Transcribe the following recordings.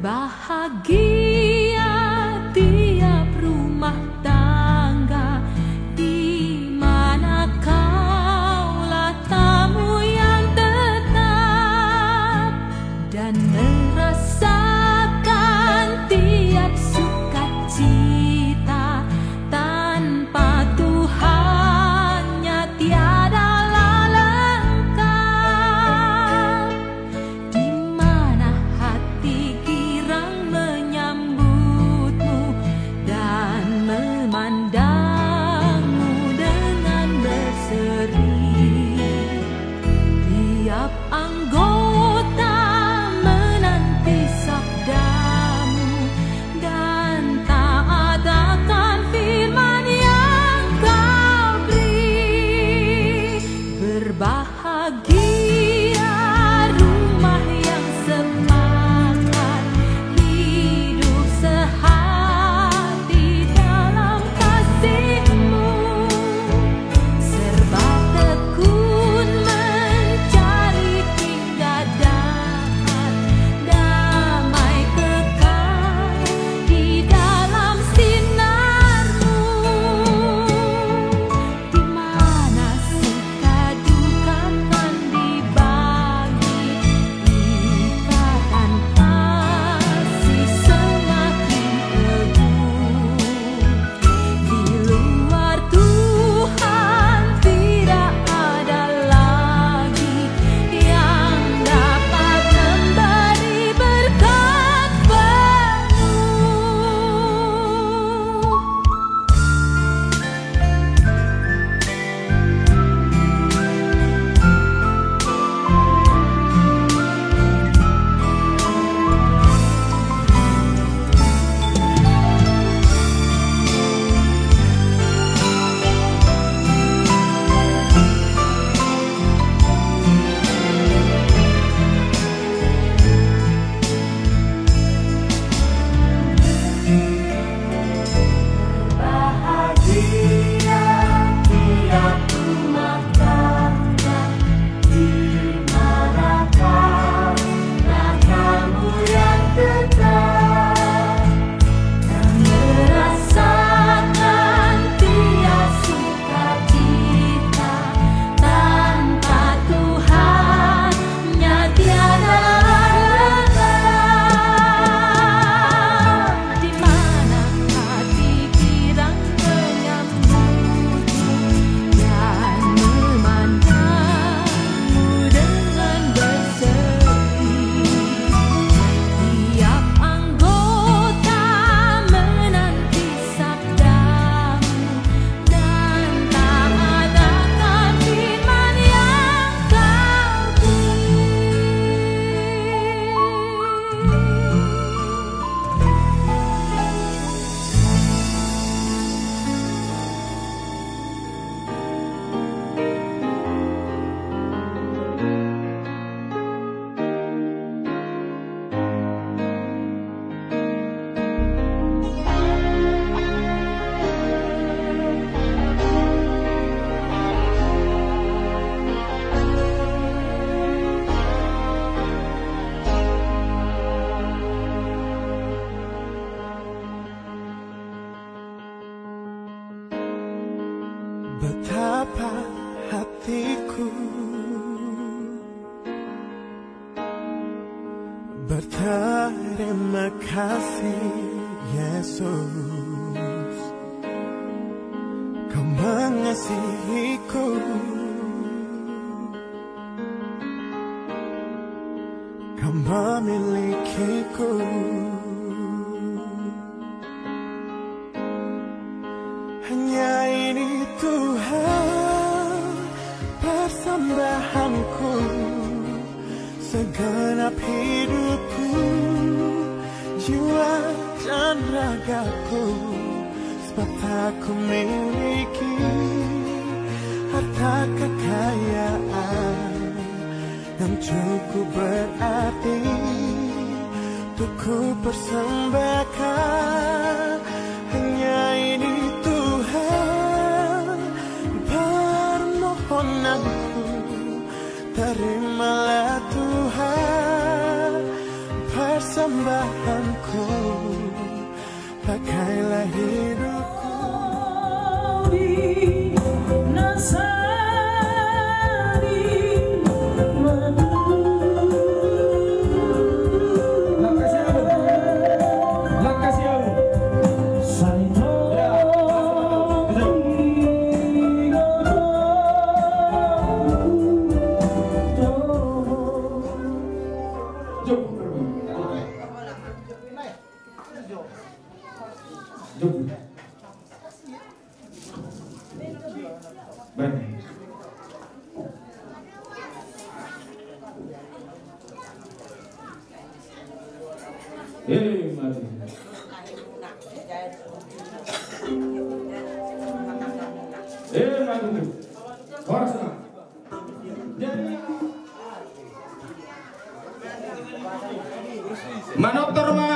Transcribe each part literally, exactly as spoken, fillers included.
Bahagia tiap rumah tangga di mana kaulah tamu yang tetap dan merasakan tiap sukacita. Tanpa Tuhannya tiadalah lengkap. Di mana hati girang menyambutmu dan memandangmu dengan berseri. Tiap anggota menanti sabdamu dan taat akan firman yang kau beri. Berbahagia rumah yang sepakat hidup sehati dalam kasihmu. Serba tekun mencari hingga dapat damai kekal di dalam sinarmu. Di mana suka duka kan dibagi, ikatan kasih semakin teguh. Di luar Tuhan tidak ada lagi yang dapat memberi berkat penuh. Bahagia tiap rumah tangga di mana kaulah tamu yang tetap dan merasakan tiap sukacita. Tanpa Tuhannya tiada lengkap. Di mana hati girang menyambutmu dan memandangmu dengan berseri. Tiap anggota menanti sabdamu dan taat akan firman yang kau beri. Betapa hatiku berterima kasih, Yesus, Kau mengasihiku, Kau memilikiku. Hanya ini Tuhan persembahanku, segenap hidupku, jiwa dan ragaku, sebab tak ku miliki harta kekayaan yang cukup berarti untuk ku persembahkan. Hanya ini Tuhan permohonanku, terimalah Tuhan, Tuhan, persembahan Pakailah hidupku. Eh, mati. Eh, mati. Horas ma. Manortor ma.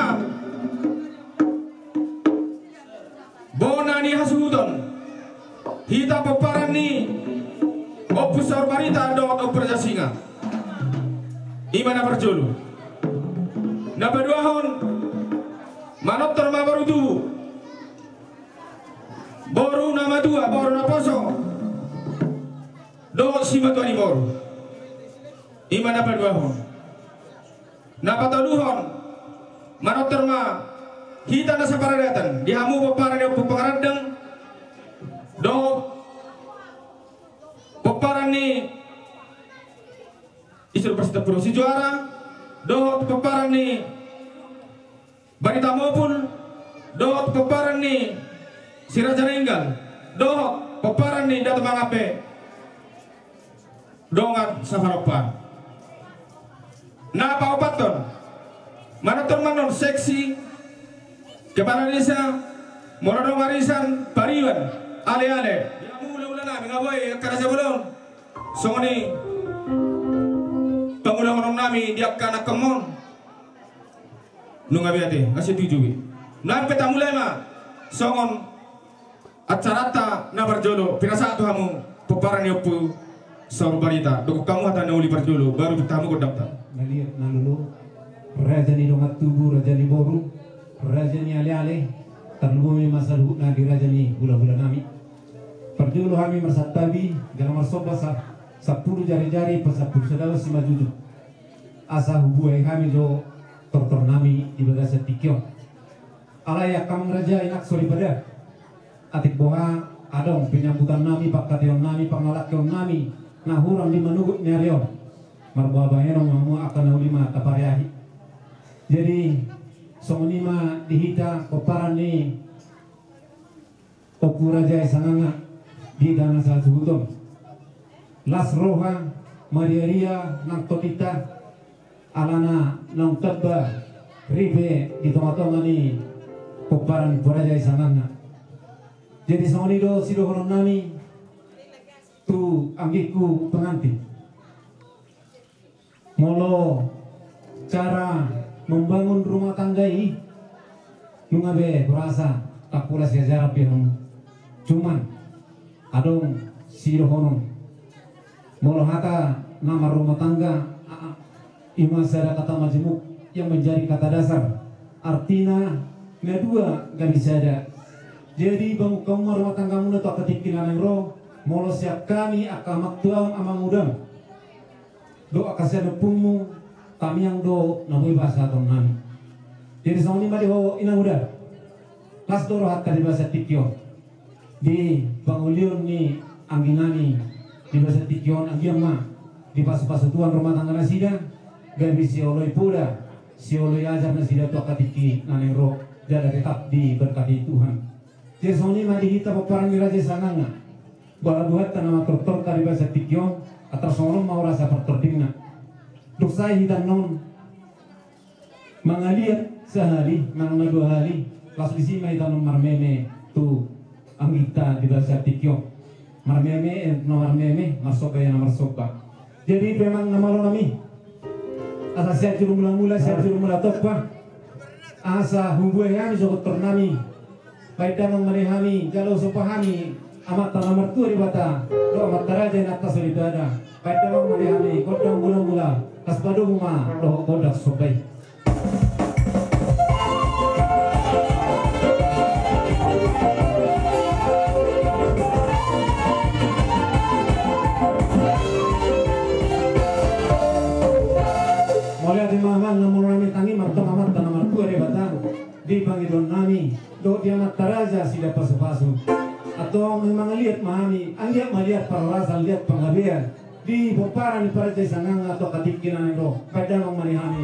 Bona ni hasuhuton. Hita pomparan ni Ompu Saur Barita dohot Ompu Raja Singa. I ma na parjolo. Na paduahon. Manortor ma boru tubu. Boru na matua, boru na poso. Dohot simatua ni boru. I ma na paduahon. Na patoluhon, manortor ma hita na saparadatan, di hamu pomparan ni Ompu Pangarandang, dohot pomparan ni Isur Prasida Pulau Sijuara, dohot pomparan ni Barita Mopul, dohot pomparan ni Si Raja Nenggal, dohot pomparan ni Datu Mangape, dongan saparompa. Na paopathon, manortor ma annon seksi, kepala desa, molo adong arisan, pariban, ale-ale. Di hamu hulahula nami, nga boi angka raja bolon. Songon i pangulahon nami di angka na hami on. Nunga be ate, nga setuju be. Nunga be tamulai ma songon acaranta na parjolo, pinasahat tu hamu pomparan ni Ompu Saur Barita. Dokon hamu hata na uli parjolo, baru pinta hamu gondangta. Na liat na lolo, raja ni dongan tubu, raja ni boru, raja ni ale-ale. Tarlumobi ma saluhutna di raja ni hulahula nami. Parjolo hami marsantabi, jala marsomba sa-, sampulu jari-jari, pasampulu sada simanjujung. Asa hubuhai hami jo tortor nami di bagasan tingki on. Alai angka amang raja, inang soripada, atik boha adong penyambutan nami, pangkataion nami, pangalangkeon nami na hurang di manogot ni ari on. Marboa bahenon ma hamu, angka na uli ma tapariahi. Jadi songon i ma di hita pomparan ni Ompu Raja i Sanganga di hita na sahasuhuton. Las roha, mariaria nang tondinta, alana naung tamba ripe di tonga-tonga ni pomparan Ompu Raja i Sanganga. Jadi songon i do sidohonon nami tu anggingku pengantin. Molo cara membangun rumah tangga i, nunga be hurasa, takkula siajaran be hamu. Cuman adong sidohonon. Molo hata na marrumah tangga, a-, a-, i ma sada kata majemuk yang menjadi kata dasar. Artina na dua gabe sada. Jadi bangun hamu ma rumah tanggamuna tu angka tingki na naeng ro, molo sian hami angka amangtuam, amangudam dohot angka sian ompungmu, tamiang do na boi pasahaton nami. Jadi songon i ma di ho inanguda. Las do rohanta di bagasan tingki on. Di pangolion ni anggi nami di bagasan tingki on, anggian ma dipasu-pasu Tuhan rumah tangga nasida, gabe sioloi poda, sioloi ajar nasida tu angka tingki na naeng ro, jala tetap diberkati Tuhan. Jadi songon i ma di hita pomparan ni Raja i Sanganga. Boha buhanta na manortor di bagasan tingki on, antar songon on ma hurasa partordingna. Dung sae hita annon mangaliat sahali, manang na dua hali, laos disi ma hita annon marmeme tu anggingta di bagasan tingki on. Marmeme, eh, na marmeme, marsomba ia na marsomba. Jadi pe amang na malo nami, asa sian juru mula-mula, sian juru mula tompa, asa hubuhai hami jo tortor nami. Baen damang ma di hami, jala husomba hami Amanta na martua Debata dohot amanta raja, inanta soripada. Baen damang ma di hami gondang mula-mula, las padomu ma dohot gondang somba i. Ido nami dohot di amanta raja sida pasupasu. Antong mangaliat ma hami, anggiat ma liat parhorasan, liat panggabean di pomparan ni Parajai Sanganga tu angka tingki na naeng ro. Bahen damang ma di hami.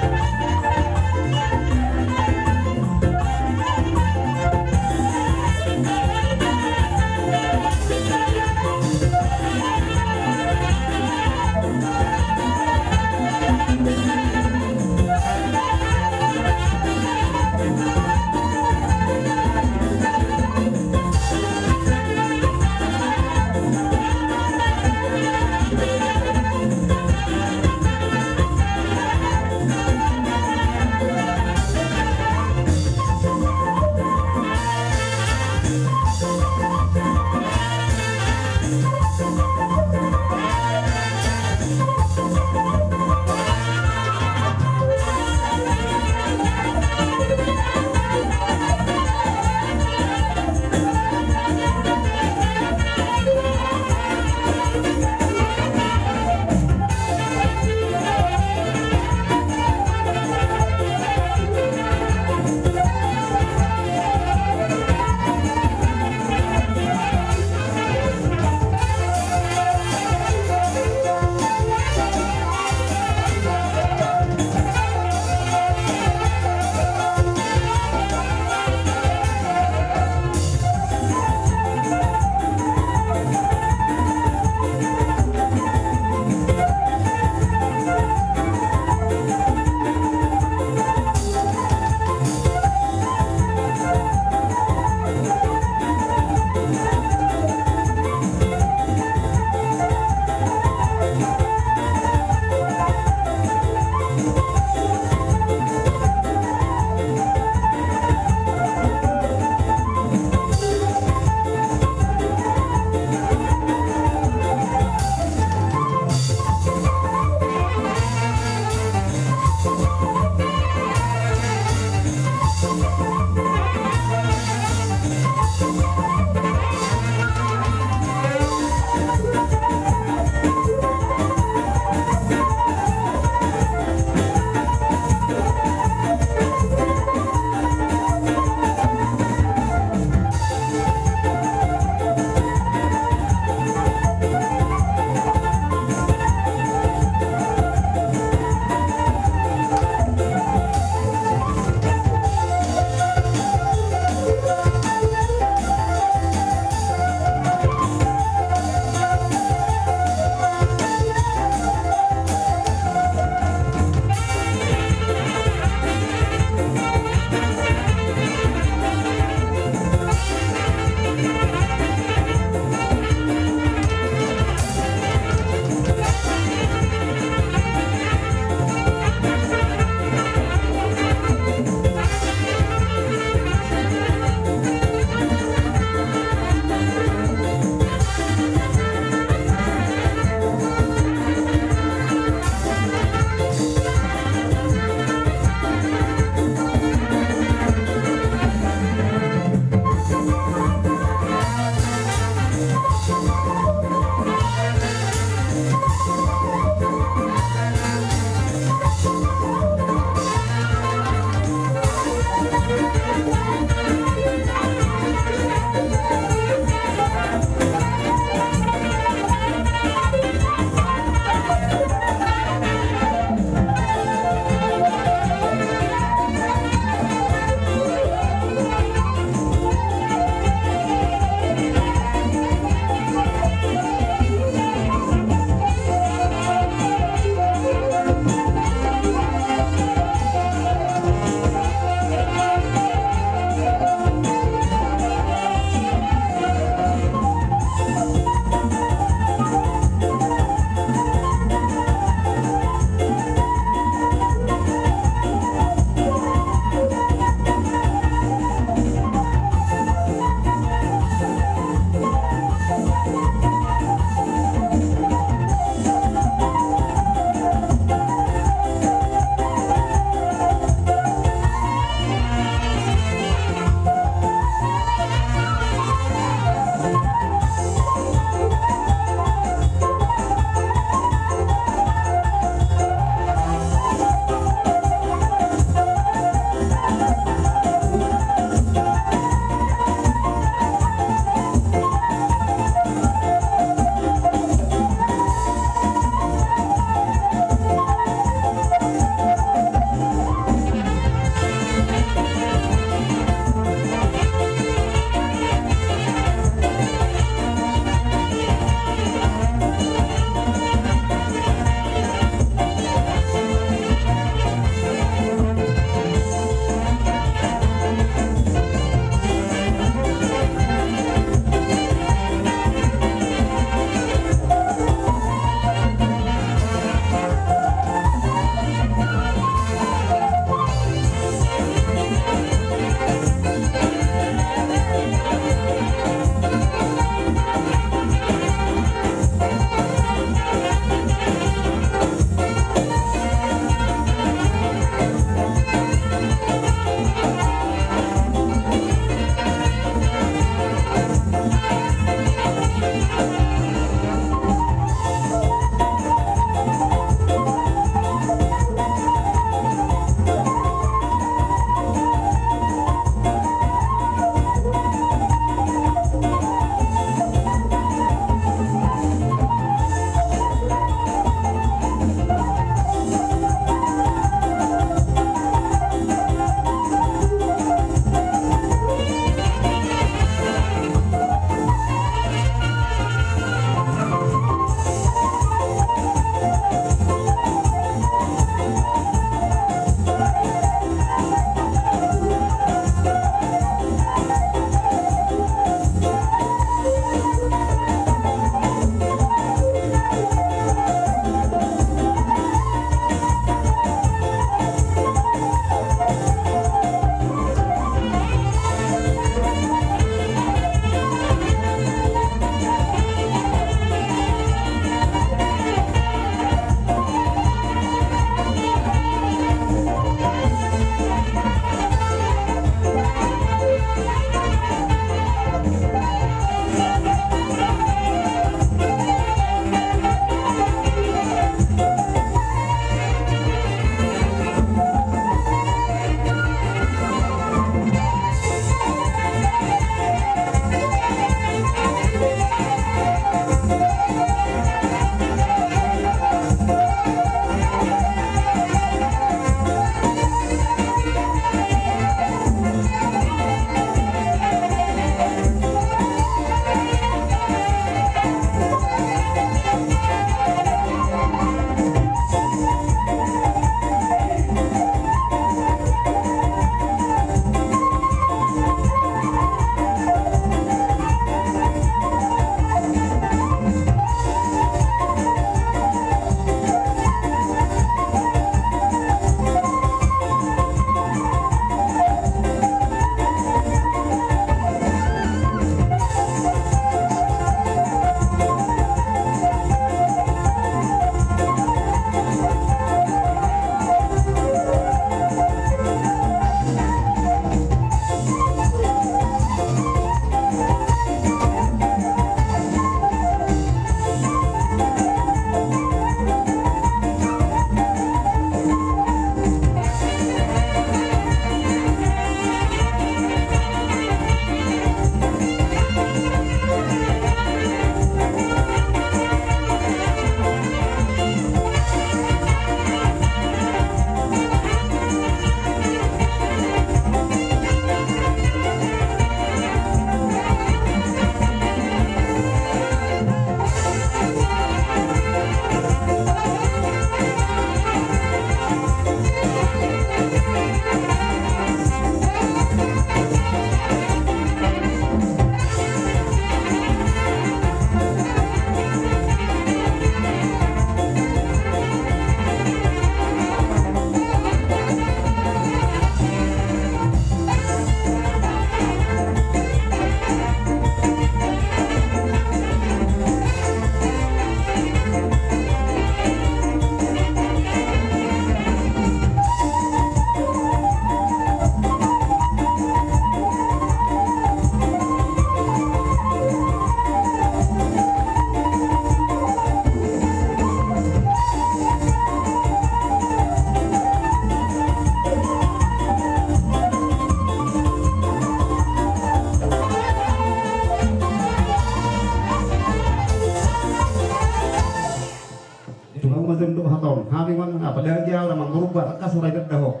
Hamu ma jolo dok hata on, hami ma, apalagi au na mangurung ba, tangkas huraidan da ho.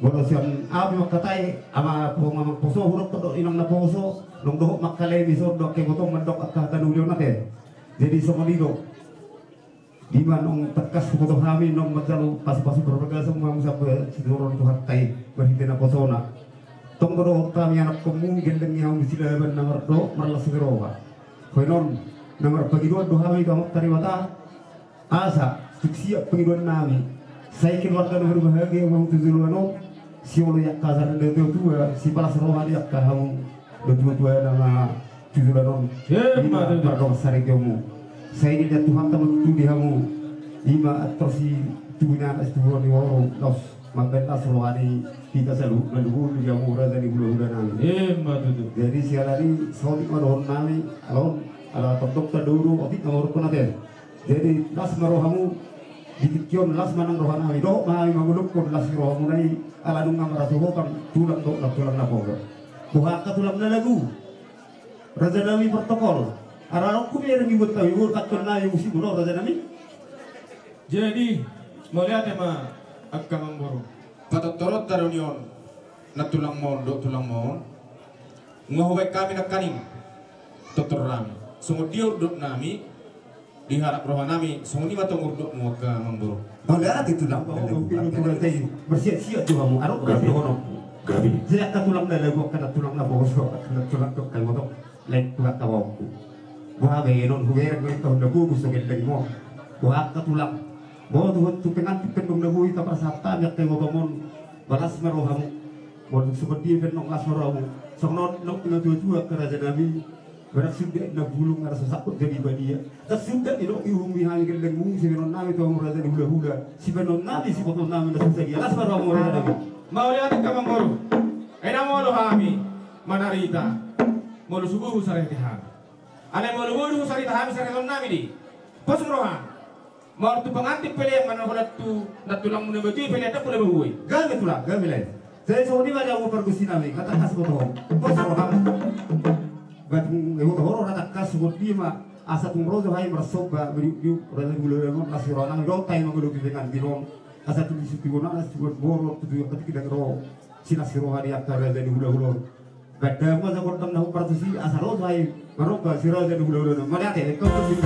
Molo sian au pe mangkatai, ama, amang poso, hudok do inang na poso, nunga dohot mangkalemi, songon do angka ibotom mandok angka hata na uli on ate. Jadi songon i do. Ima nunga tangkas huboto hami nunga manjalo pasupasu parbagason ma hamu sampe sitorop Tuhanta i marhite naposona. Tong do dohot hami anakkonmu, gelleng ni hamu di Silaban na mardohot marlas ni roha. Bahenon na marpangidoan do hami tu Amanta Debata. Asa tung siap pangidoan nami, sai keluarga na berbahagia ma hamu tu joloan on. Sioloi angka asa ni natuatua, sipalas roha ni angka hamu natuatua na tu joloan on. Ima tutu. Pardongan saripeonmu. Sai diida Tuhanta ma tutu di hamu. Ima antor situbu ni anak situbu ni boru, laos mambahen las roha ni hita saluhut na lumobi di hamu raja ni hulahula nami. Ima tutu. Jadi siala ni i saotik ma dohonon nami, alai on ala tondok ta do, otik na marhite on ate. Jadi las ma rohamu. Di tingki on las ma nang roha nami, dohot ma hami manguluhon las ni rohamuna i, ala nunga marasuhotan tulang dohot nantulang na poso. Boha angka tulang na lagu, raja nami protokol. Ala nunga hubereng ibuat hami, boru tangkon nami musik muna raja nami. Jadi mauliate ma angka amangboru. Patortoronta do ni on, nantulangmon dohot tulangmon. Nunga hubaen hami nangkaning tortor nami. Songon dia urdot nami, diharap roha nami, songon i ma tong urdotmu angka amangboru. Mauliate tulang. Marsiat-siat do hamu, adong do dohononku. Jadi angka tulang na lagu, angka nantulang na poso, angka nantulang dohot angka ibotom, lae tu angka baoku. Boha bahenon, hubereng do taon na gogo so gellengmon. Boha angka tulang, boha dohot tu pengantin pe nunga na boi tapasahat hami angka ibotomon. Las ma rohamu. Molo songon dia pe nunga las ma rohamu, songon on nidok ni natuatua angka raja nami: Badan sundat na bulung, ala so sangkot jadi badia. Ndang sundat nidok ni uhum ni hami gellengmu, sibahenon nami tu hamu raja ni hulahula, sibahenon nami siboto nami na so sadia. Las ma rohamu raja nami. Mauliate angka amangboru. Ai na molo hami manarita, molo subuhu sarihite hami. Alai molo boru sarihite hami, sarihiton nami do i. Pos roha. Molo tu pengantin pe lean, manang holan tu nantulangmu na matua i pe lean, ndang pola mabuei. Gabe tulang, gabe lae. Jadi songon i ma di hamu pargonsi nami, nga tangkas huboto ho. Pos roham. Ba tung huboto ho do ra tangkas, songon i ma asa tung ro jo hami marsomba, madiukdiuk raja ni hulahula on, las ni roha nami dohot hami mangalopi pengantin on. Asa tung di situan anak, situan boru, tu angka tingki na ro, silas ni roha ni angka raja ni hulahula on. Baen ma jo gondang na hombar tusi, asa ro jo hami maromba si raja ni hulahula on. Mauliate, kau tusi.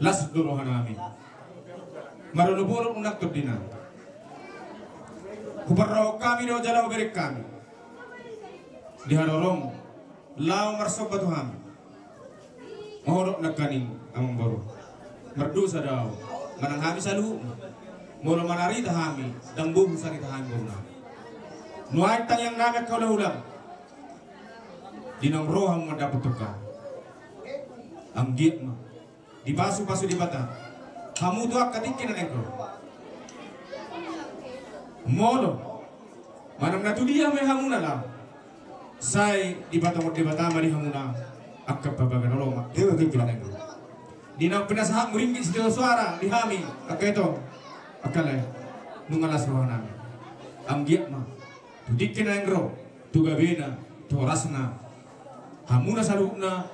Las do rohanami. Marolopolop nunga tondinami. Huparrohahon hami do jala hubereng hami di harorom laho marsomba tu hami. Mahodok nangkaning amangboru. Mardosa do ahu manang hami saluhutna. Molo manarita hami ndang boi husarita hami borunami. Nuaeng tangiangnami angka hulahulam. Di naung ro hamu mandapothon hami, anggiat ma dipasupasu Debata hamu tu angka tingki na naeng ro. Molo manang na tudia ma i hamuna laho, sai dipatongon Debata ma di hamuna angka pambaga na lomak tu tingki na naeng ro. Di naung pinasahatmu ringgit sitio soara di hami angka ito, angka lae, nunga las rohanami. Anggiat ma tu tingki na naeng ro, tu gabena, tu horasna, hamuna saluhutna,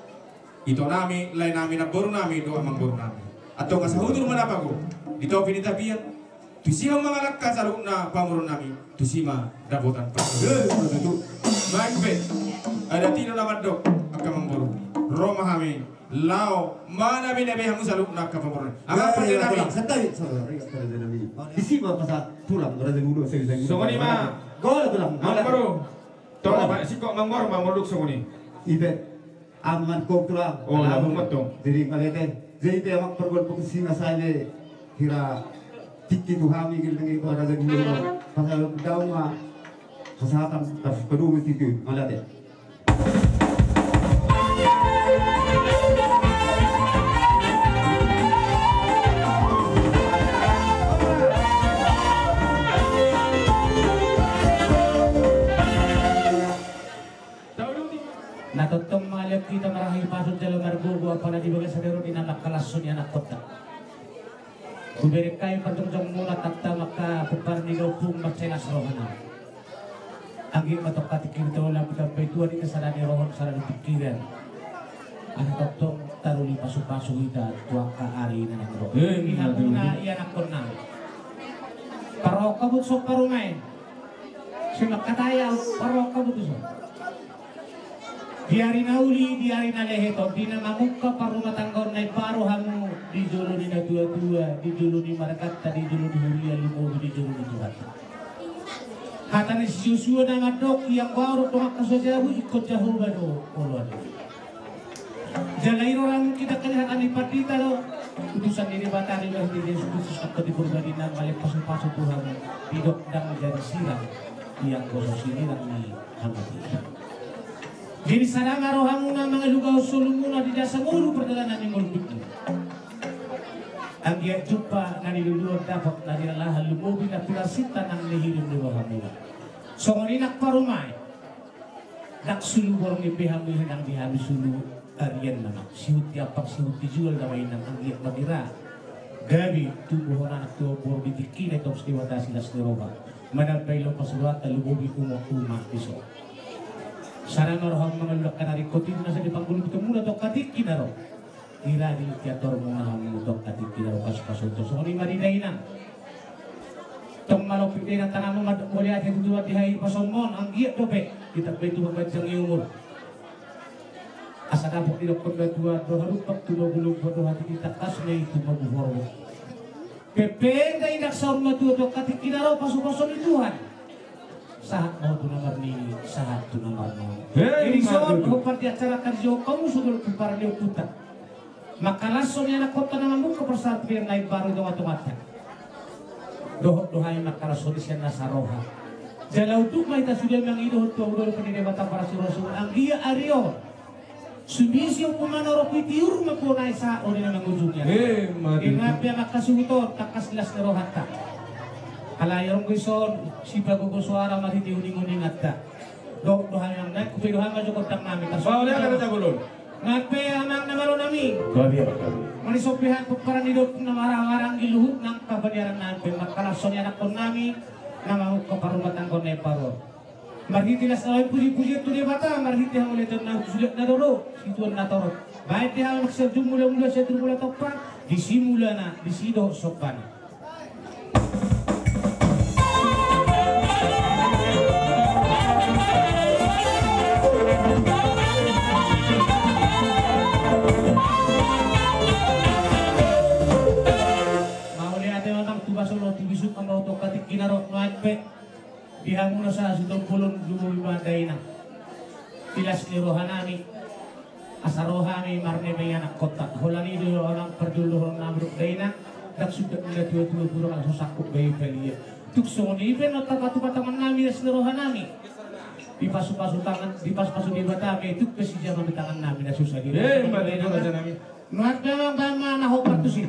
itonami, laenami, namborunami dohot amangborunami. Antong asa hudur ma na pago di topi ni tapian, tusi hamu mangalangka saluhutna pamoruonnami, tusi ma dapotan pago. Baen pe adat i do na mandok angka amangboru, ro ma hami laho manabenabe hamu saluhutna angka pamoruon. Amang pande nami. Santabi. Disi ma pasahat tulang raja ni hulahula. Songon i ma. Gol tulang. Amangboru. Tong apa singkop mangor mangoluk songon i. Ipe. Amang kok tulang. Oh, amang metong. Jadi malete. Jadi pe amang pergol pokok singa saja. Hira tingki tu hami gil dengan itu raja ni hulahula. Pasal daun ma. Kesehatan harus peduli tingki. Malete. Na tongtong mangalean hita marhahipason jala margogo apala di bagas sadero di na mangkalashon i anakkonta. Hubereng hami parjongjongmuna tangkas ma angka pomparan ni da ompung mansai las rohana. Anggiat ma tongka tingki ni tolu lam ditambai Tuhan i sada ni roha sada ni pingkiran. Asa tongtong taruli pasupasu hita tu angka ari na naeng ro. Di hamuna i anakkonna. Parrohahon hamu tu son parumaen. Sai mangkatai ahu, parrohahon hamu tu son. Di ari na uli, di ari na lehet on, di na mamungka parrumatanggaon na imbaru hamu, di jolo ni natuatua, di jolo ni marganta, di jolo ni huria, lumobi di jolo ni Tuhanta. Hata ni si Josua na mandok, ianggo ahu rap donganka so jabu, ingkon Jahowa do oloan i. Jala i do ramun hita angka hata ni pandita do, utusan ni Debata di bagasan ni Jesus Kristus angka di purba di na mangalean pasupasu tu hamu, didok ndang jadi sirang, ianggo so sinirang ni hamu. Jadi sada ma rohamuna mangalugahon solumuna di jasa ngolu pardalanan ni ngolumuna. Anggiat jumpa na niluluan, dapot na nilalahan, lumobi na pinarsinta nang nihirim ni rohamuna. Songon i nang parumaen. Ndang sulu borngin be hamu i, nang di hami sulu arian nama. Sihut di ampang sihut di jual nama inang, anggiat ma hira gabe tubu hon anak tubu boru di tingkina i tong si Debata silas ni roha. Manambai lomo pasuruanta lumobi umak umak dison. Sada ma roha mangalului angka na ringkot i, nasa di panggulung tu mula tongka tingki na ro. Hira di tiatormuna hamu tongka tingki na ro pasupasu tu songon i ma di dainang. Tong malompit dainang tanganmu mandok mauliate tu Tuhan di hahipason mon, anggiat dope ditambai Tuhan panjang ni umur. Asa dapot didokkon na Tuhan do harumpang tu lobulobbu do hatiha tangkas ma i tu mabuhorbo. Pepeng dainang saur matua tongka tingki na ro pasupasu ni Tuhan. Sahat ma ho tu na marnini, sahat tu na marnono. Hei, jadi songon mantap. Hombar di acara kan jo kamu sudah tu parani ututa. Mangkalashon i anakkonta na mamungka parsatria na imbaru i tongatonganta. Dohot do hami mangkalashon i sian nasa roha. Jala unduk ma hita sude mangido tu ahu dohot ni Debata parasurasu anggiat ari on. Subisi ompung manorok i tiur ma bona i sahat ro di na mangujungi. Eh, mati. Ingat pe angka suhut on tangkas las ni rohanta. Alai ro anggo dison sipagogo soara marhite uninguninganta. Dohot do hami amang, hupe do hami ma jo gondang nami. Nang pe amang na malo nami. Manisompi hami pomparan ni dompung na marhahamaranggi luhut nang paniaran nami pe mangkalashon i anakkon nami na mamungka parrumatanggaon na imbaru on. Marhite las ni roha i pujipujian tu Debata, marhite hangoluan na tu suliat na dolo, situan na torop. Baen di hami mangsiarjun mulamula sian Tirumula Tompang, disi mulana, disi dohot sombana. Pe di hamu na sasintong bolon, lumobi ma dainang. Di las ni rohanami, asa ro hami marnemi anakkonta. Holan i do amang parjolo dohononnami, dainang, ndang sundat ni natuatua buruk, asa sangkup bayu balia. Tung songon i pe na tapatupa tangannami, las ni rohanami. Dipasupasu tangan, dipasupasu Debata pe, tung pe sijama be tangannami na susah di. Eh, mari, rajanami. Nuaeng pe amang, baen ma na hombar tusi.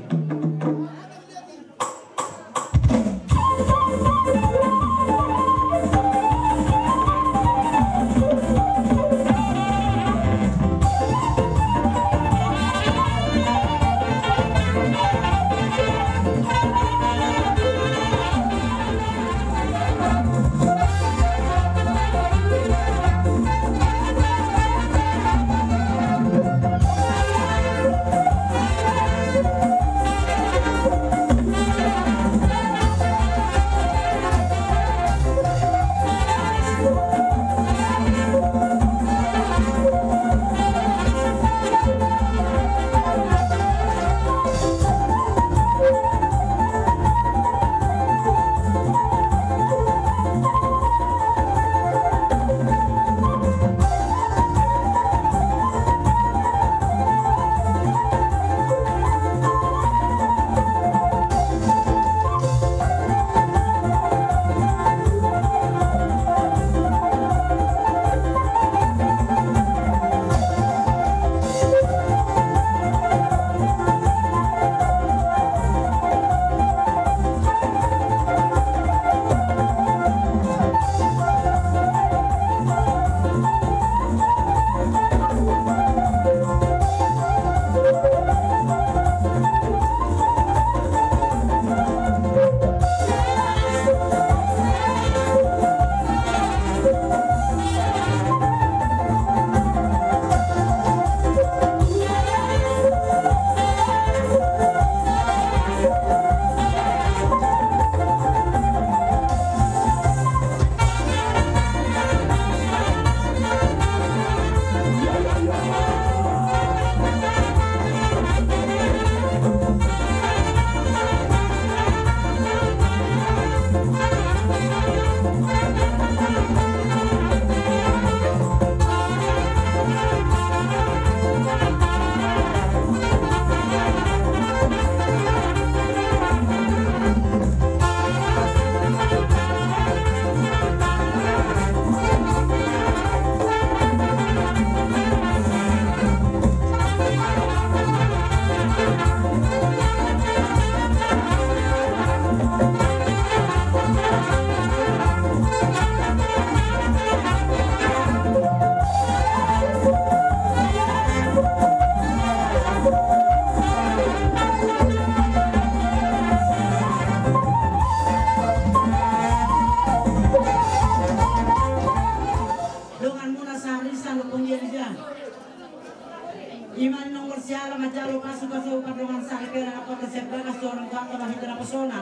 Donganmuna sarisan dohot dia-dia. Ima ninna nunga siala manjalo pasupasu pardongan saripeon, angka kota sian bagas tu orang tua, angka hita naposona.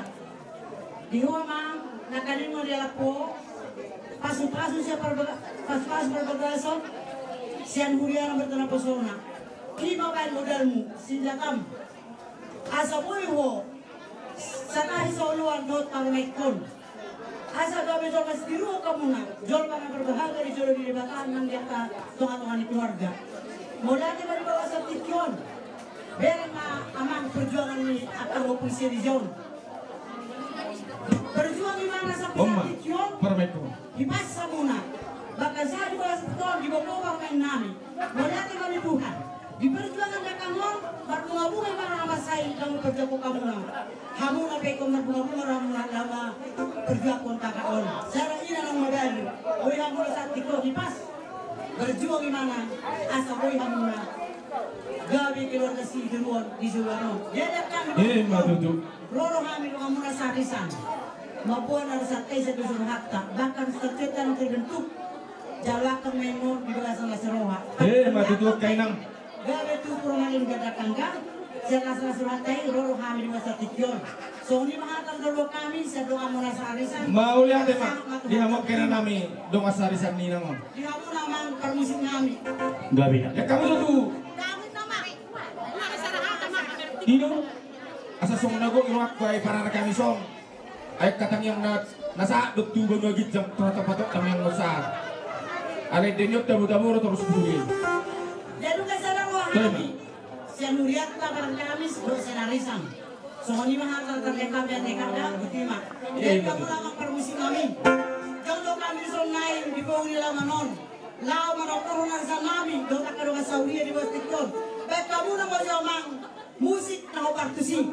Di ho ma nangkaning ho dialap ho pasupasu sian parbaga-, pasupasu parbagason sian huria na marga naposona. Ima baen modalmu, sinjatam. Asa boi ho satahi soloan dohot parumaenkon. Asa gabe jolma sitiruon hamuna, jolma na marbahagia di jolo ni Debata nang di angka tongatonga ni keluarga. Mauliate ma di bagasan tingki on. Bereng ma amang perjuangan ni angka ompung senior. Perjuang ibana sampe parumaenkon. Hipas hamuna. Bahkan sahat di bagasan tingki on diboto parumaennami. Mauliate ma di Tuhan. Di perjuangan dakdanak on, marbungabunga ibana na mansai na mamperjuangkon hamuna. Hamuna pe ingkon marbungabunga rohamuna na mamperjuangkon taga on. Sada ina na mambaen. Boi hamuna saat tingki on hipas. Berjuang ibana, asa boi hamuna gabe keluarga sitiruon di joloan on. Jadi angka, ima tutu. Ro do hami donganmuna sarisan. Mamboan na ro satahi sian dosa rohanta. Bahkan satahi sian terbentuk. Jalo angka main mo di bagasan las ni roha. Ima tutu, angka inang. Gabe tu purmain gadakangga. Sian las ni rohanta i ro do hami di bagasan tingki on. Songon i ma hata ni dolok hami sian donganmuna sarisan. Mauliate ma di hamu angka inangnami dongan sarisan ni inang on. Di hamuna amang parmusiknami. Gabe na. Ia hamu tutu. Didok asa songon na gok i rohangku, ai parana hami songon. Ai angka tangiang na Na sahat do tu banua ginjang, tu hata patok tangiang on sahat. Alai dengke on tabo-tabo do torus bulu i. Jadi, angka sada roha hami. Sian hurianta Pardamis dohot sian arisan. Songon i ma hata tarlengkap, ane kaka, botima. Jadi, hamu na amang parmusik nami, jolo do hami songon nai di boru ni alaman on. Laho manongkorhon arisan nami dohot angka dongan sahuria di bawah tingki on. Baen hamu na molo amang musik na hombar tusi.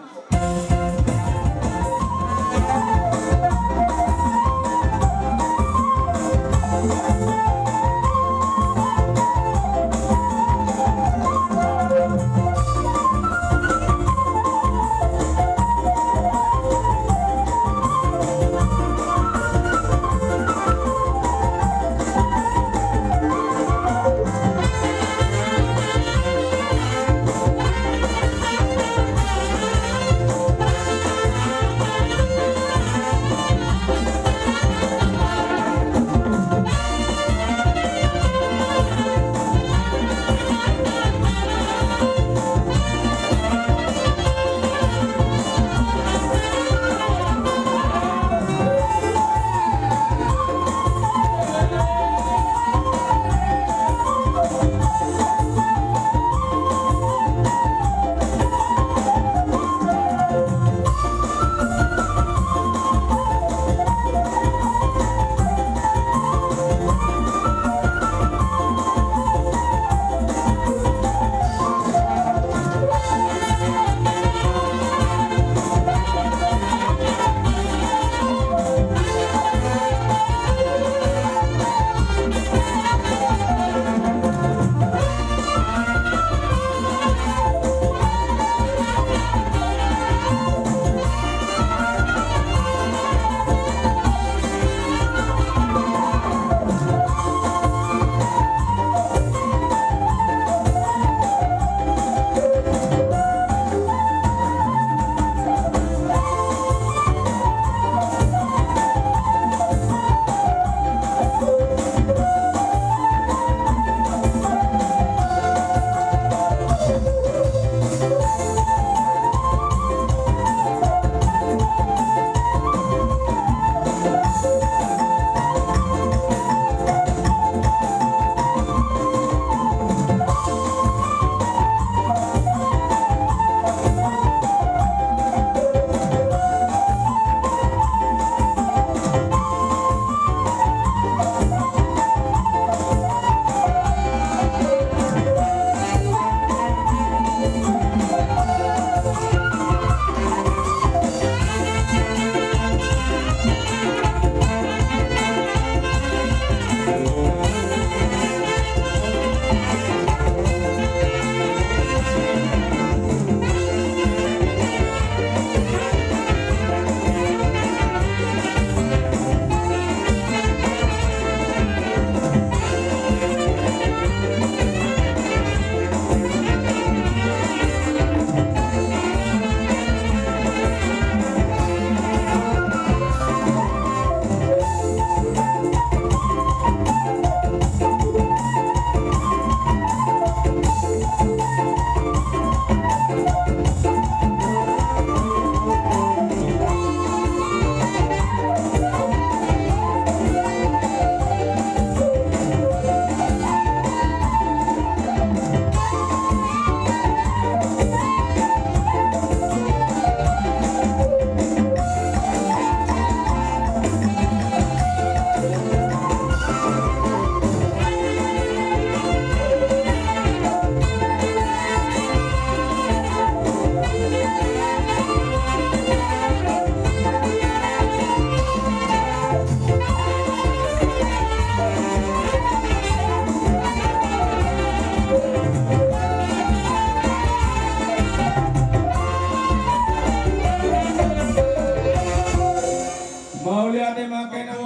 Mauliate ma angka inang.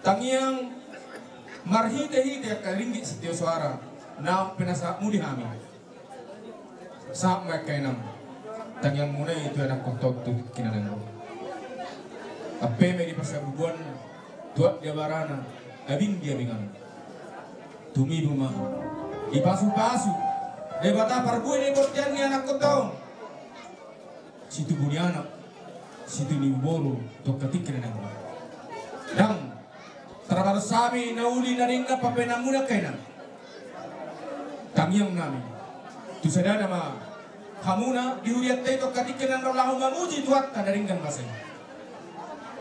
Tangiang marhitehite angka ringgit sitio soara naung pinasahatmu di hami. Sahat ma angka inang, tangiangmuna i tu anakhonta on tu tingki na naeng ro. Ampe ma i di parsabubuanna, tuat di abarana, abing di abinganna. Tumibu ma, dipasupasu Debata parbue ni bontean ni anakhonta on. Situbu ni anak, situbu ni boru, tu angka tingki na naeng ro. Ndang tarbalos hami na uli na denggan pambahenanmuna angka inang. Tangiang nami tu sadana ma hamuna di hurianta i, tongka tingki na ro laho mamuji Tuhanta na denggan basa i.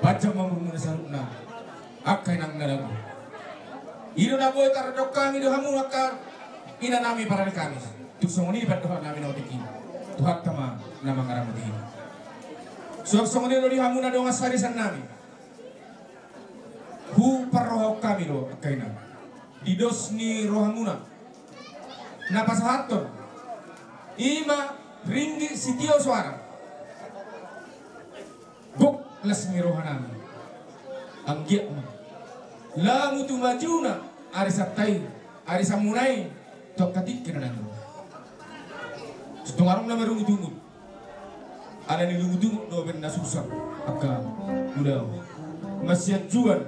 Panjang ma umurmuna saluhutna angka inang na dabu. I do na boi tardok hami do hamu angka inanami parari hami. Tung songon i pandohan nami na otik i, Tuhanta ma na mangaramoti i. Suang songon i do di hamu na dongan sarisan nami. Huparrohahon hami do angka inang di dos ni rohamuna na pasahathon i ma ringgit sitio soara. Gok las ni rohanami. Anggiat ma lamu tu majuna arisanta i, arisanmuna i, tongka tingki na naeng ro. Sitongka adong na marungutungut. Ala ni lungutungut do umbahen na susa angka ulaon. Masianjuan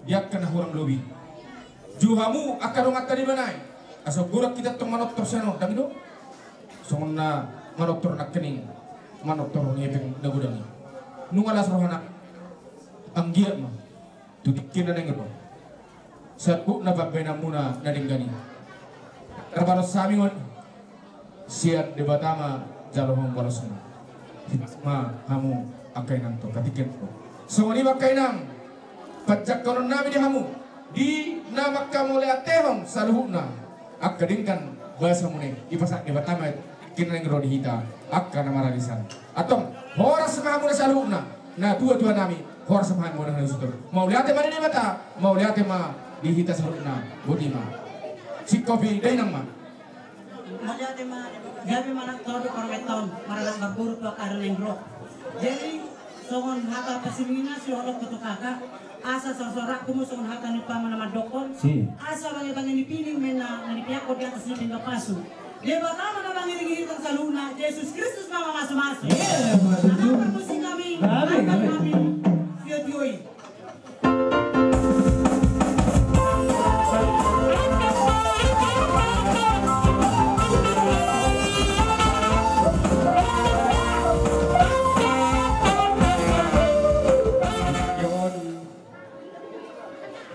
di angka na hurang lobi. Jou hamu angka donganta di bana i. Asa godang hita tong manortor sian on, ndang i do? Songon na manortor nangkining manortor ngepeng na godang i. Nunga las rohana. Anggiat ma tu tingki na naeng ro saluhutna pambahenanmuna na denggan i. Tarbalos hami on. Sian Debata ma jalo hamu balosna. Hita ma hamu angka inang tongka tingki na ro. Songon i ma angka inang, panjangkonon nami di hamu di na mangkamauliatehon saluhutna angka denggan basamuna i, dipasahat Debata ma tingki na naeng ro di hita angka na mararisan. Antong horas ma hamuna saluhutna. Na tuatua nami, horas ma hamuna na sutor. Mauliate ma di Debata, mauliate ma di hita saluhutna. Boti ma. Singkopi dainang ma. Mauliate ma. Gabe ma nang tolu parmenta on, marnangkok boru tu angka na naeng ro. Jadi songon hata pasulingna siholong tu kakak. Asa sorsorakku ma songon hata ni umpama na mandokkon. Si. Asa bangebange ni pining ma na, na dipeakkon di atas ni pinggan pasu. Debata ma na mangiringiringkon saluhutna, Jesus Kristus ma mamasumasu. Iya, betul. Nangkok parmusik nami, nangkok nami. Tio tio i.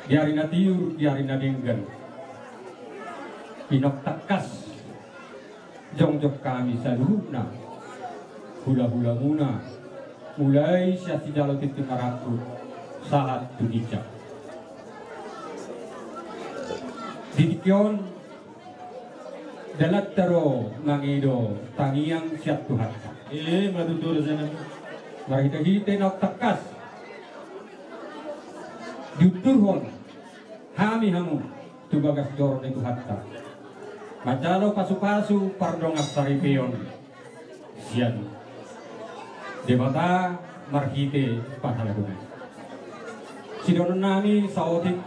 Di ari na tiur, di ari na denggan. Inok tangkas jongjong hami saluhutna hulahulamuna, mulai sian sijalo tintin marangkup sahat tu ginjang. Di tingki on dalanta do mangido tangiang sian Tuhanta. Emma tutu rajanami. Marhitehite na tangkas diundurhon hami hamu tu bagas joro ni Tuhanta manjalo pasupasu pardongansaripeon sian Debata marhite pahaladomi. Sidohonon nami saotik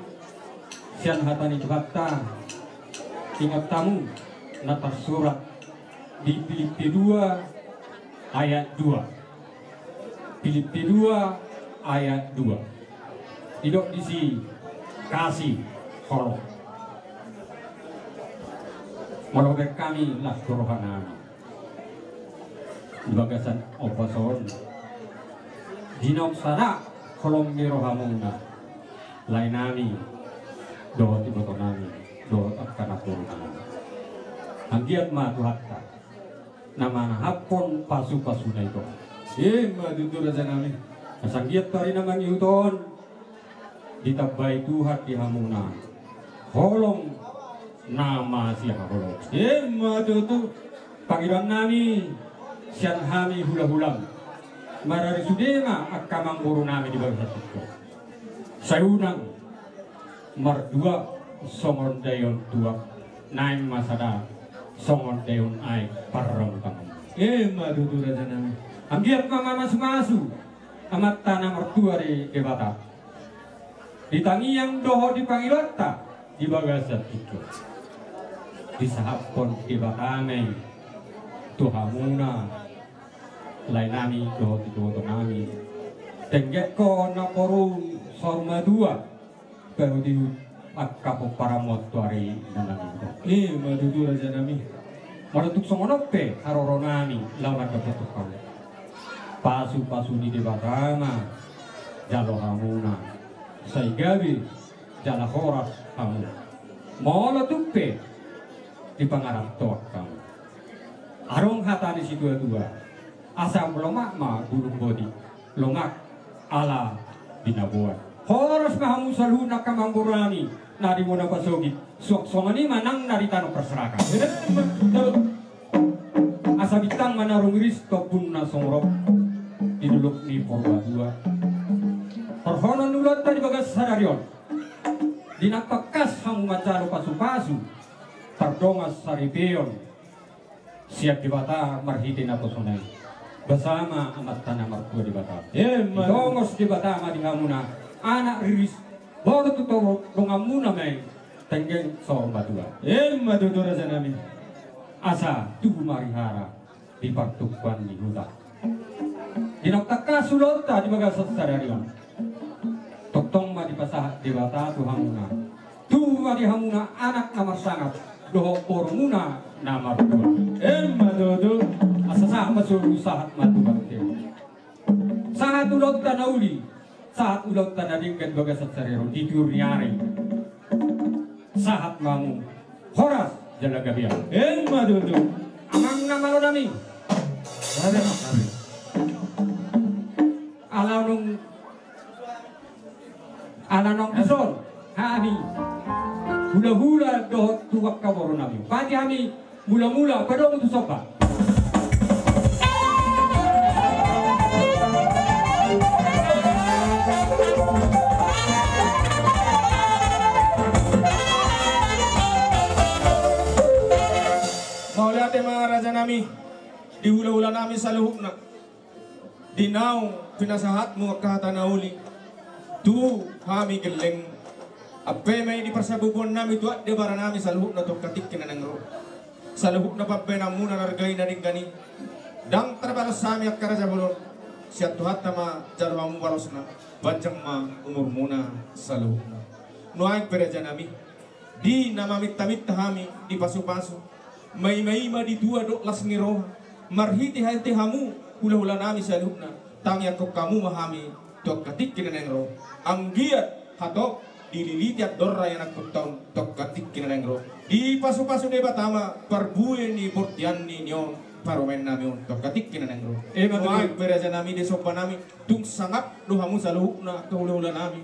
sian hata ni Tuhanta, ingot hamu na tarsurat di Pilippi dua ayat dua. Pilippi dua ayat dua. Didok disi: Kasih, holong. Molo bahen hami las rohanami di bagasan ombas on, di naung sada holong ni rohamuna, laenami dohot ibotonami dohot angka namborunami. Anggiat ma Tuhanta na manahaphon pasupasuna i tu ho. Emma tutu rajanami. Asa anggiat tu ari na mangihut on ditambai Tuhan di hamuna holong na masihaholongan. Emma tutu. Pangidoannami sian hami hulahulam, marari sude ma angka namborunami di bagasan tingki on. Sai unang martuak songon daion tuak, naeng ma sada songon daion aek parramutangan. Emma tutu rajanami. Anggiat ma mamasumasu Amanta na martua di Debata di tangiang dohot di pangidoanta di bagasan tingki on. Disahaphon Debata ma i tu hamuna, laenami dohot ibotonami, denggan ho na poru saur matua, paihutihut angka pomparanmu tu ari na mangihut on. Emma tutu rajanami. Molo tung songon on pe haroronami laho mandapothon hamu, pasupasu ni Debata ma jalo hamuna. Sai gabe jala horas hamu. Molo tung pe dipangarantoan hamu. Adong hata ni situatua, asa lomak ma bulung boti, lomak ala binaboan. Horas ma hamu saluhutna angka amangboru nami na di bona pasogit, suang songon i ma nang na di tano parserahan. Asa bintang ma na rumiris, tombun na sumorop di dolok ni Purbatua. Horhonon ni ulaonta di bagas sadari on, di na tangkas hamu manjalo pasupasu, tardongan saripeon sian Debata marhite naposona i. Basa ma Amanta na martua Debata. Emma. Ditongos Debata ma di hamuna anak riris, boru tu donganmuna ma i, tenggeng saur matua. Emma tutu, raja nami. Asa tubu ma ari hara di partumpuan ni huta. Di na tangkas ulaonta di bagasan sadari on, tongtong ma dipasahat Debata tu hamuna. Tubu ma di hamuna anak na marsangap dohot borumuna na martua. Emma tutu. Asa sahat ma solu, sahat ma tu bontean. Sahat ulaonta na uli, sahat ulaonta na denggan di bagasan sadari on, di tiur ni ari. Sahat ma hamu horas jala gabe. Emma tutu. Amang na malo nami. Gabe, gabe. Ala nung, ala nung dison hami hulahula dohot tu angka boru nami, pati hami mulamula padomu tu somba. Mauliate ma, raja nami, di hulahula nami saluhutna. Di naung pinasahatmu angka hata na uli tu hami gelleng, ampe ma i di parsabubuan nami tu anak debata nami saluhutna tu angka tingki na naeng ro. Saluhutna pambahenanmuna na arga i na denggan i, ndang tarbalos hami angka raja bolon. Sian Tuhanta ma jalo hamu balosna, panjang ma umurmuna saluhutna. Nuaeng pe, raja nami, di na maminta-minta hami di pasu-pasu, maima-ima di tua dohot las ni roha, marhite-hite hamu hulahula nami saluhutna, tangiangkon hamu ma hami tu angka tingki na naeng ro. Anggiat hatop dililiti andorra i anakkonta on tu angka tingki na naeng ro. Dipasu-pasu Debata ma parbue ni bortianni on, parumaen nami on tu angka tingki na naeng ro. Emma tutu. Nuaeng pe, raja nami, di somba nami, tung sangap do hamu saluhutna angka hulahula nami.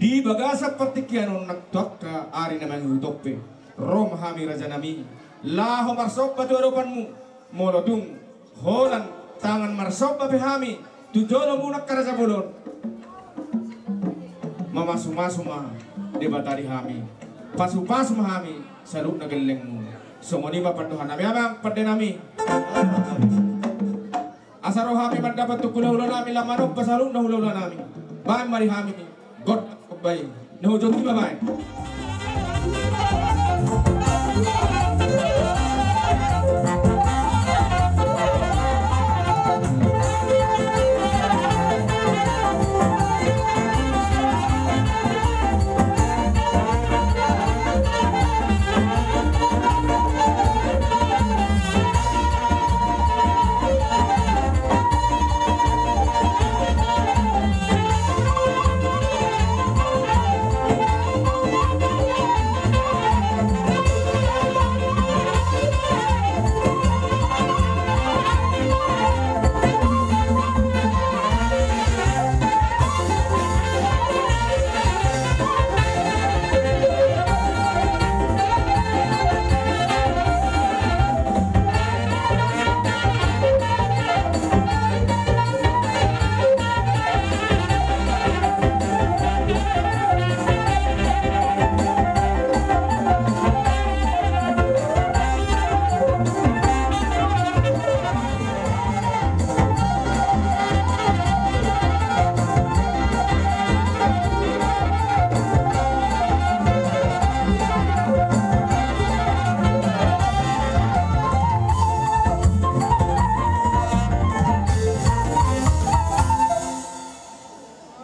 Di bagasan partingkian on nang tu angka ari na mangihut on pe, ro ma hami, raja nami, laho marsomba tu adopanmu. Molo tung holan tangan marsomba pe hami tu jolomuna angka raja bolon, mamasu-masu ma Debata di hami, pasu-pasu ma hami saluhutna gellengmu. Songon i ma pandohan nami, amang pande nami. Asa ro hami mandapot tu hulahula nami, lam manomba saluhutna hulahula nami. Baen ma di hami gondang, baen na hujot i ma, baen.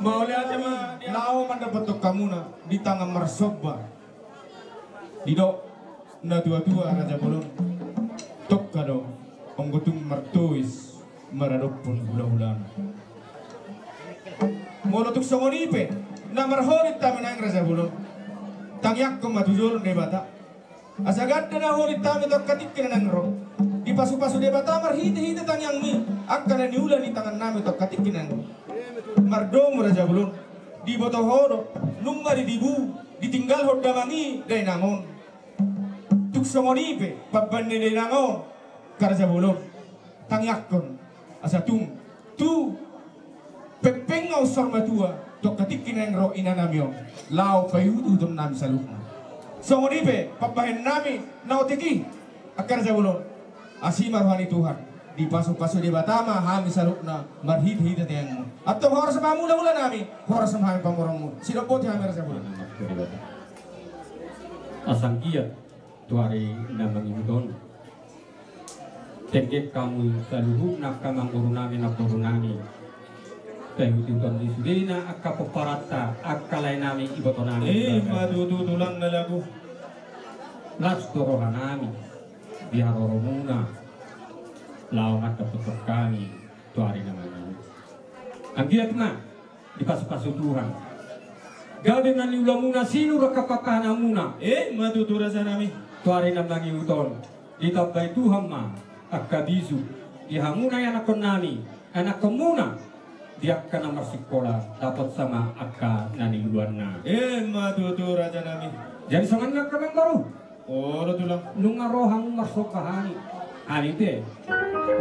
Mauliate ma, laho mandapothon hamuna di tangan marsomba. Didok natua-tua, raja bolon, tongka do anggo tung martois maradophon hulahulana. Molo tung songon i pe, Na marholit hami naeng, Raja Bolon. Tangiangkon ma tu jolo Debata. Asa ganda na holit hami tu angka tingki na naeng ro. Dipasupasu Debata marhitehite tangiangmi angka na niula ni tangannami tu angka tingki na naeng ro. Mardomu, Raja Bolon. Diboto ho do, nunga ditibu, ditinggalhon damang i dainang on. Tung songon i pe pambahen ni dainang on, Raja Bolon. Tangiangkon asa tung tu pengpeng na unsor matua tu angka tingki na naeng ro inanami on, laho paihutihutonnami saluhutna. Songon i pe pambahenonnami na otik i, angka Raja Bolon. Asi ma roha ni Tuhan, dipasupasu Debata ma hami saluhutna marhitehite tangiangmu. Antong horas ma hamu hulahulanami, horas ma hami pamoruonmu. Sidok boti hami, Raja Bolon. Asa anggiat tu ari na mangihut on, denggan hamu saluhutna angka amangborunami, namborunami, paihutihuton ni sudena angka pomparanta, angka laenami, ibotonami. Ima tutu, tulang na lagu. Las do rohanami di haroromuna laho mandapothon hami tu ari na mangihut. Anggiat ma dipasupasu Tuhan gabe na niulamuna sinur angka pangkahananmuna. Ima tutu, rajanami. Tu ari na mangihut on ditambai Tuhan ma angka bisuk di hamuna ianakkonnami, anakkonmuna, di angka na marsikola, dapot sama angka na niluluanna. Ima tutu, rajanami. Jadi songon i ma, angka amangboru. Olo, tulang. Nunga ro hamu marsomba hami, hami pe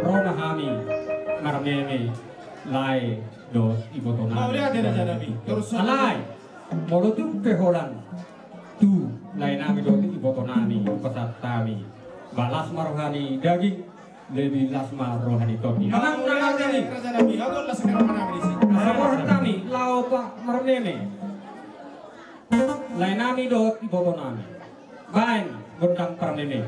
ro ma hami marmeme lae dohot ibotonami. Mauliate, rajanami. Alai molo tung pe holan tu laenami dohot ibotonami pasahat hami, ba las ma roha ni daging, lebih las ma roha ni tondi. Amang na marnini. Rajanami, agon las rohanami disi. Asa borhat hami laho marmeme laenami dohot ibotonami. Baen gondang parmeme.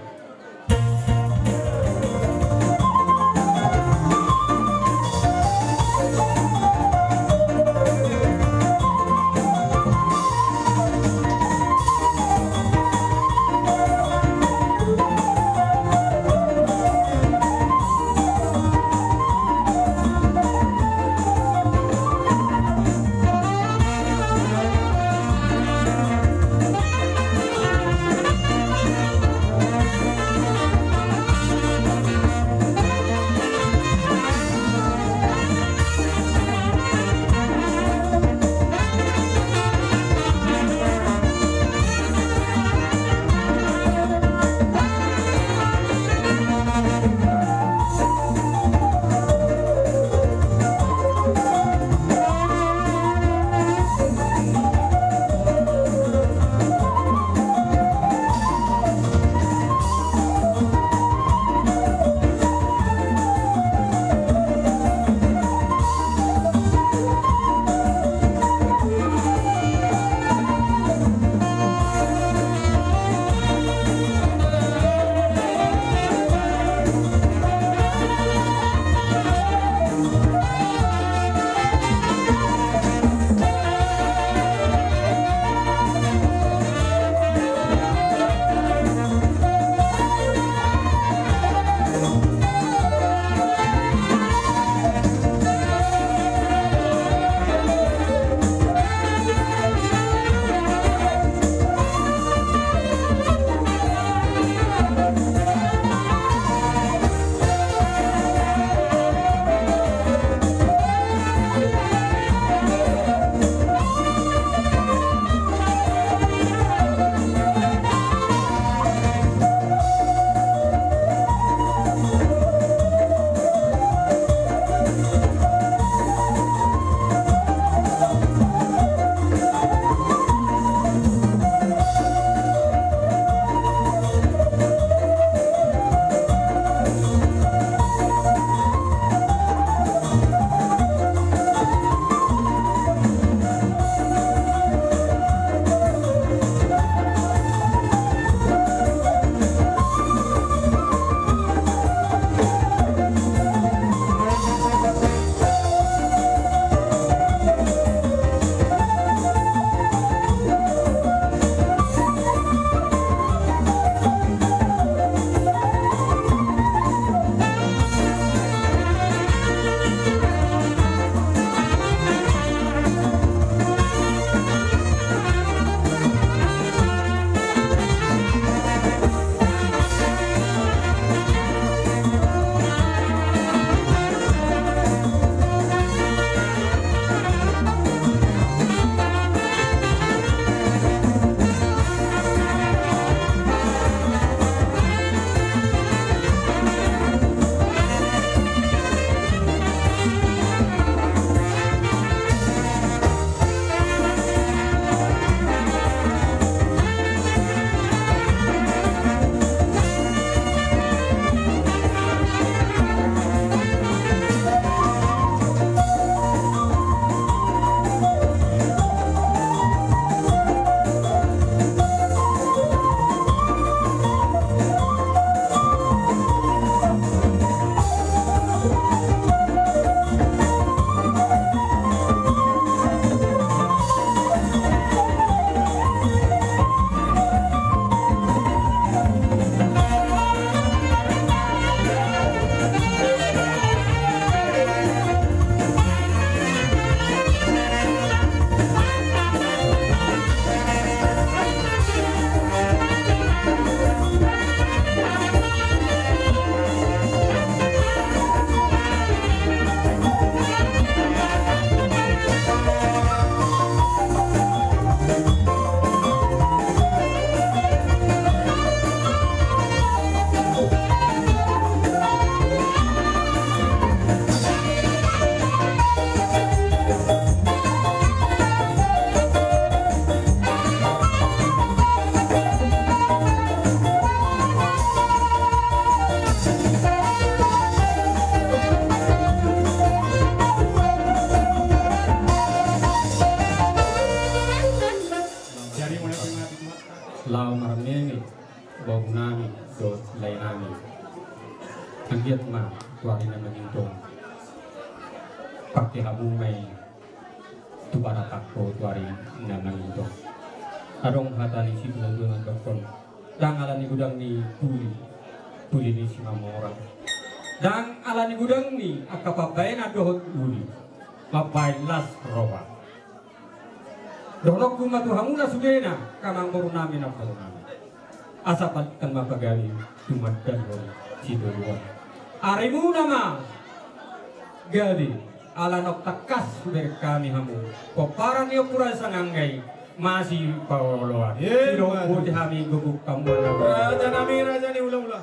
Anggiat ma tu ari na mangintong pangke hamu ma i tu parapangko tu ari na mangintong. Adong hata ni situa-tua mandokkon, ndang ala ni godang ni puli, puli ni Simamora. Ndang ala ni godang ni angka pambahenan dohot uli, mambahen las roha. Dohononku ma tu hamu na sudena, angka namboru nami, namboru nami, asa palinta ma pagabe tumandangkon sitoruan. Arimuna ma gabe, ala naung tangkas hubereng hami hamu pomparan ni ompu raja Sangangga i masipaoloan. Emma tutu. Didok bote hami gogok hamu, raja nami, raja ni hulahula.